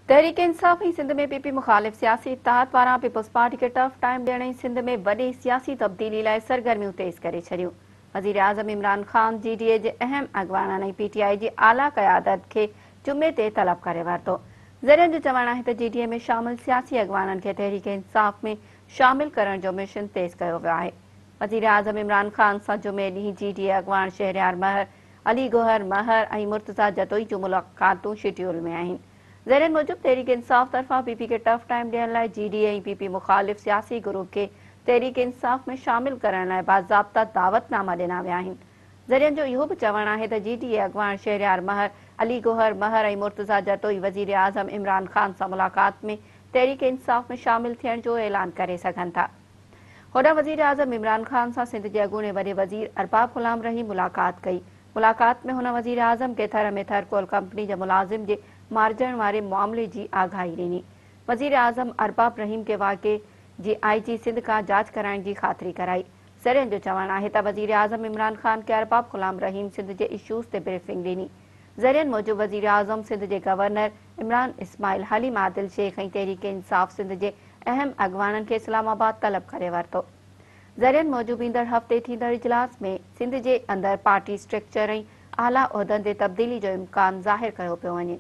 Tehreek Insaf ۽ Sindh ۾ P P مخالف سياسي اتحاد پاران پيپلز پارٽي کي ٽف ٽائيم ڏيڻ ۽ سنڌ ۾ وڏي سياسي تبديلي لاء سرگرميون تيز ڪري ڇڏيون. وزيراعظم عمران خان جي ڊي اي جي اهم اڳواڻن ۽ پي ٽي آء جي اعليٰ قيادت کي جمعي تي طلب ڪري ورتو. ذريعن جو چوڻ آهي ته جي ڊي اي ۾ شامل سياسي اڳواڻن کي تحريڪ انصاف ۾ شامل ڪرڻ جو مشن تيز ڪيو ويو آهي. وزيراعظم عمران خان سان جمعي ڏينهن جي ڊي اي اڳواڻ شهريار مهر، علي گوهر مهر ۽ مرتضيٰ جتوئي جون ملاقاتون شيڊيول ۾ آهن. ذريعن موجب تحريڪ انصاف طرفان پي پي کي ٽف ٽائيم ڏيڻ لاء جي ڊي اي ۽ پي پي مخالف سياسي گروپ کي تحريڪ انصاف ۾ شامل ڪرڻ لاء باضابطا دعوت ناما ڏنا ويا آهن. ذريعن جو اهو به چوڻ آهي ته جي ڊي اي اڳواڻ شهريار مهر، علي گوهر مهر ۽ مرتضيٰ جتوئي وزيراعظم عمران خان سان ملاقات ۾ تحريڪ انصاف ۾ شامل ٿيڻ جو اعلان ڪري سگهن ٿا. هوڏانهن وزيراعظم عمران خان سان سنڌ جي اڳوڻي وڏي وزير ارباب غلام رحيم ملاقات ڪئي. ملاقات ۾ هن وزيراعظم کي ٿر ۾ ٿر ڪول ڪمپني جي ملازم جي مارجڻ واري معاملي جي آگاهي ڏني. وزيراعظم ارباب رحيم کي واقعي جي آء جي سنڌ کان جاچ ڪرائڻ جي خاطري ڪرائي. ذريعن جو چوڻ آهي ته وزيراعظم عمران خان کي ارباب غلام رحيم سنڌ جي اشوز تي بريفنگ ڏني. ذريعن موجب وزيراعظم سنڌ جي گورنر عمران اسماعيل، حليم عادل شيخ ۽ تحريڪ انصاف سنڌ جي اهم اڳواڻن کي اسلام آباد طلب ڪري ورتو. ذريعن موجب ايندڙ هفتي ٿيندڙ اجلاس ۾ سنڌ جي اندر پارٽي اسٽرڪچر ۽ اعليٰ عهدن تي تبديلي جو امڪان ظاهر ڪيو پيو وڃي.